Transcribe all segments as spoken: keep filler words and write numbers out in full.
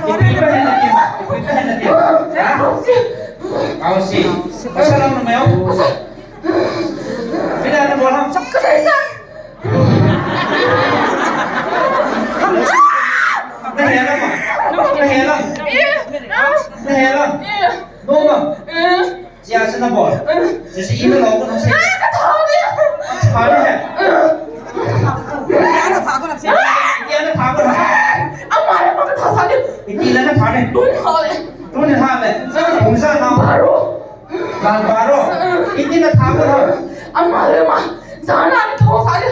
Ipi pa hin natin? Ipi pa hin natin? Ha? Kausi. Pasal ano mayo? Pila na bola? Nahelang ma? Nahelang? Nahelang? No ma? Chia se na bol. Chia se ina lo ko na se. Ka tha ni. Tha ni he. Ina tha ko na se. Ina tha ko na. Ama le ma ka tha sa ni. Iti la na tha ni. Tun tha le. Tun tha le. Kung sa na. Baro. Jan baro. Iti na tha ko na. Ama le ma. Jan na ni tho sa ni.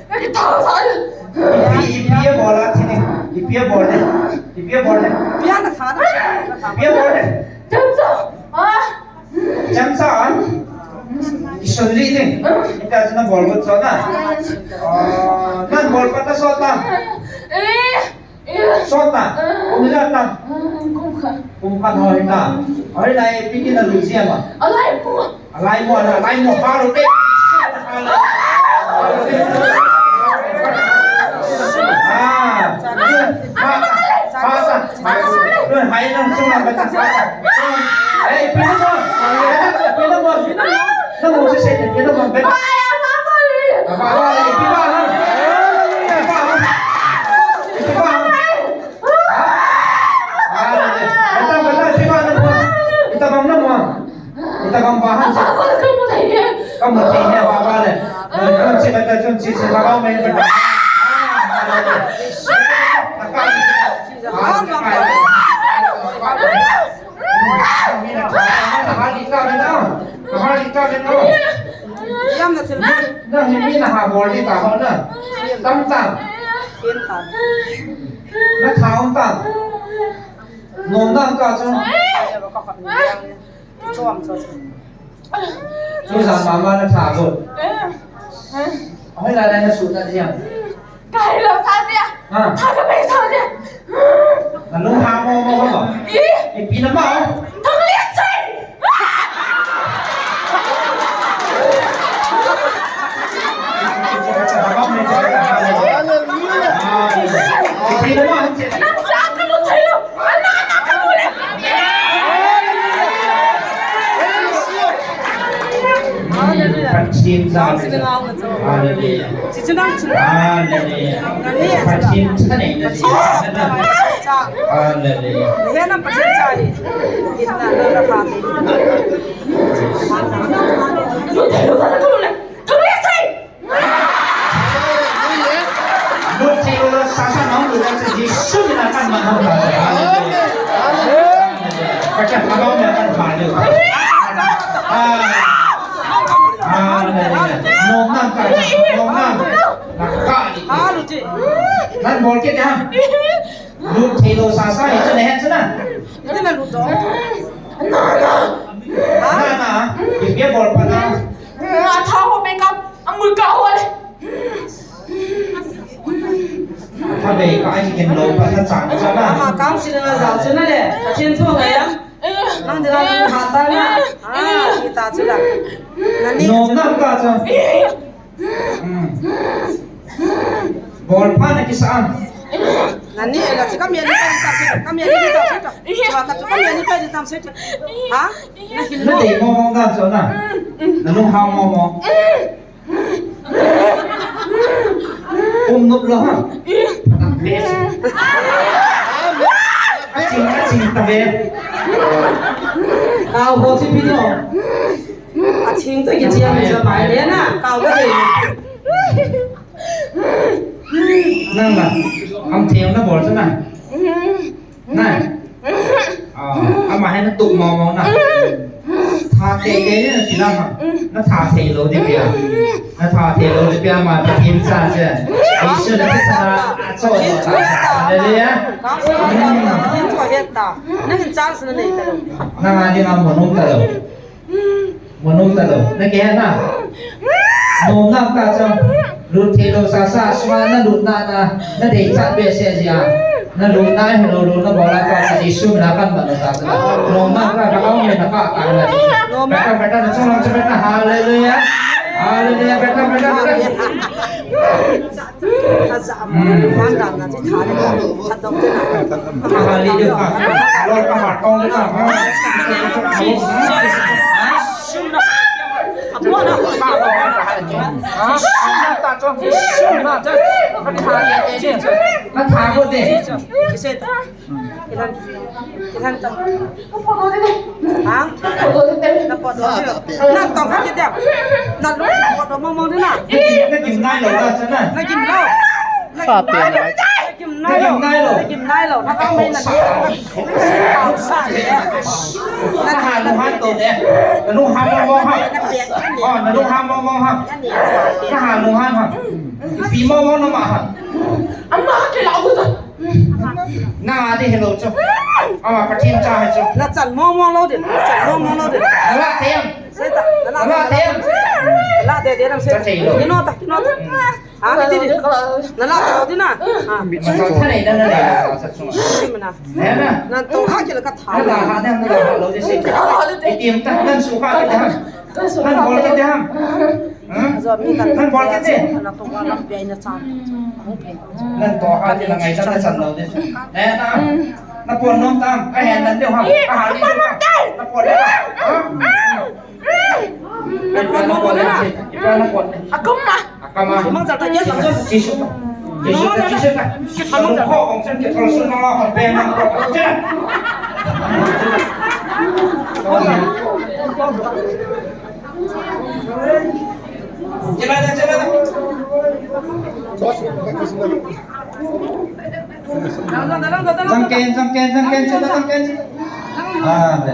Na ni tho sa ni. Ipi, ipi a bol a thi ni. Ipi a bol ni. Ipi a bol ni. Ipi a na tha na. Ipi a bol ni. Jam sa. Ah. Chang sa an? Isun li ding. Ita sina bol bot so na. Ah, nan bol pata so ta. Eh, eh. So ta. Kum ja ta. Kum khat. Kum khat ho ta. Oi lai piti na lu sia ma. Alai mo. Alai mo na, alai mo ha lo te. Ah. Ha, ha, ha, ha. Hai, nang sung lang bata, ha. Hai, pina mo. Pina mo. Pina mo, si Satan, pina mo. Pina mo. Pina mo. Pina mo. Pina mo. Pina mo. Bata, bata, pina mo. Pina mo. Ita kam ba han sa. Ka mu thei he. Ka mu thei he ba ba le. Chun chi ka ta chun chi chi ba ba me ba. Yam na thil. Na hi mi na ha bol di ta ho na. Tam tam. Na tha um tam. Nom dang ka chun. Chom, chom, chom. Chu jan mama na tha go. Hoi la na su ta jia. Kai lo sa jia. Ha. Tha ka pai sa jia. Na lung ha mo mo mo. I. Ipi na ma. Thang lian sai. Hallelujah. Ipi na ma. Nang sa ka lu thai lo. Pathen jal. Hallelujah. Hallelujah. Pathen jal. Hallelujah. Lut thei lou sasa nang lut sa Jesu mina kan man hou ta. Hallelujah. Hallelujah. Pathen ka lou mina kan hallelujah. Ah. Hallelujah. Nom nang ka, nom nang. Na ka ni. Hallelujah. Nan bol ke ha. Lut thei lou sasa hi chu na het chu na. Iti na lut dong. Na na. Na na. Ipi a bol pa na. A tha ho pe ka. A mui ka ho le. Tha be ka ai ken lou pa tha chang cha na. Ha kam si na jao chu na le. Pathen thu ngai am. Nang dira nang ha ta na. Ah, ita chu la. Na ni. Nom nang ka cha. Hmm. Bol pha na kisa am. Nani, ela si kami ani pa di tam se, kami ani di tam se. Chua ka tu kami ani pa di tam se. Ha? Na hin. Na dei mo mo dan so na. Na lung hao mo mo. Um nup lo ha. Ching, ching ta be. Kau ho si pi no. A thing to kichi a mi cha pai le na, kau ka dei. Nang la, am thei na bol cha na. Na. Ah, ama hai na tu mo mo na. Tha te te na ti la ma. Na tha thei lou di pia. Na tha thei lou di pia ma ta tin cha che. Ai su na sa na. Cho ta. Hallelujah. Ka sa na. Tin cho het ta. Na hin chance na nei ta lou. Na nga di nga mo nung ta lou. Mo nom ta lou. Na kihe na. Nom na ka cha. Lut thei lou sa sa sma na lut na na. Na dei cha be se jia. Na lut na he lou lou na bola ka cha Jesu mina kan ma ta cha. Nom na ka ka au me na ka ka na. Beta beta na chong lang cha beta. Hallelujah. Hallelujah. Beta beta beta. Aja, aman dan na chi tha le, tha dong te na. Ka ha li de ka. Lo ka ha tong de na. Shum na. Apo na. Ha? Shum na ta cho. Shum na ta. Ka tha de de. Ka tha ko de. Kisan, kisan ta. Ha? Na potdoh de. Na tong kha kit de. Na lu potdoh mong mong de na. Na gim nai lou na chana. Na gim lou. Pa pen na. Na gim nai lou. Na gim nai lou. Na gim nai lou. Na kang mei na. Na ha lu han to de. Na lu han mong mong ha. Oh, na lu han mong mong ha. Na ha lu han ha. Pi mong mong na ma ha. Ama ke la bu ta. Na de hello chu. Ama Pathen cha hai chu. Na chan mong mong lou de. Na chan mong mong lou de. Na la them. Se ta. Na la them. La de de ram se. Ka thei lou. Kino ta, kino ta. Ha, kiti di. Na la ta di na. Ha. Ma ta nei na na nei. Sa chu. Ni ma na. Na na. Na to ha ke la ka tha. Na la ha na na la ha lou de se. Ki tim ta nan su ha de ha. Nan bol kit de ham. Hmm? Nan bol kit de. Nan to ha ti la ngai ta na chan lou de. Eh, na. Na pon nom tam. Ka hen nan de ham. Ka ha ni de ham. Na pon de. Ha? Na pon nom de na. Ipa na pon. Akam ma. Akam ma. Mang sa ta ke sa. Jesu. Jesu ta, Jesu ta. Ki thal mang sa. Ko kong san ki thal sun ma ma hon pe na. Jangken, jangken, jangken, chita, jangken, chita. Ah, le.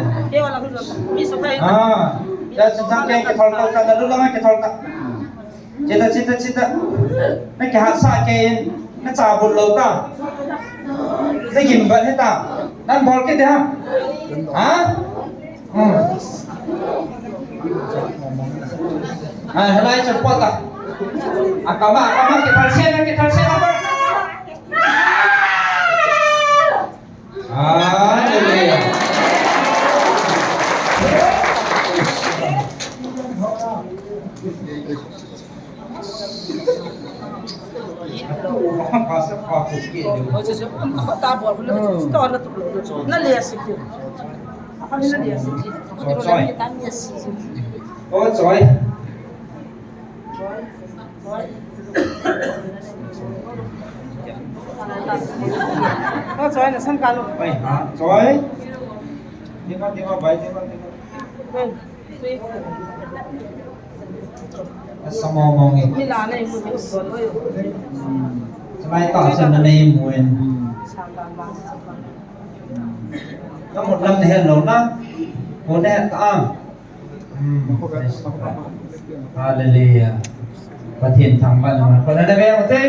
Ah, ya, jangken, kithol ka, na lu lang, kithol ka. Chita, chita, chita. Na kihat sah kei in, na cha bul lou ta. Na gim vat hita. Nan bol kit de ham. Ha? Hmm. Ah, helai cha pot ta. Akam a, akam a, kithal se na, kithal se na. Hallelujah. Oh, joy. Oh, joy, na san ka lo. Oi, ha, joy. Dima, dima, bai, dima, dima. Asa mo mo ngi. Ni la nei mu ni. Salai ta san na nei mu en. Sa ba ba. Na mut lam ne hello na. Ko ne ta. Hmm. Hallelujah. Pathen thangvah na man. Ko na na ve mo te.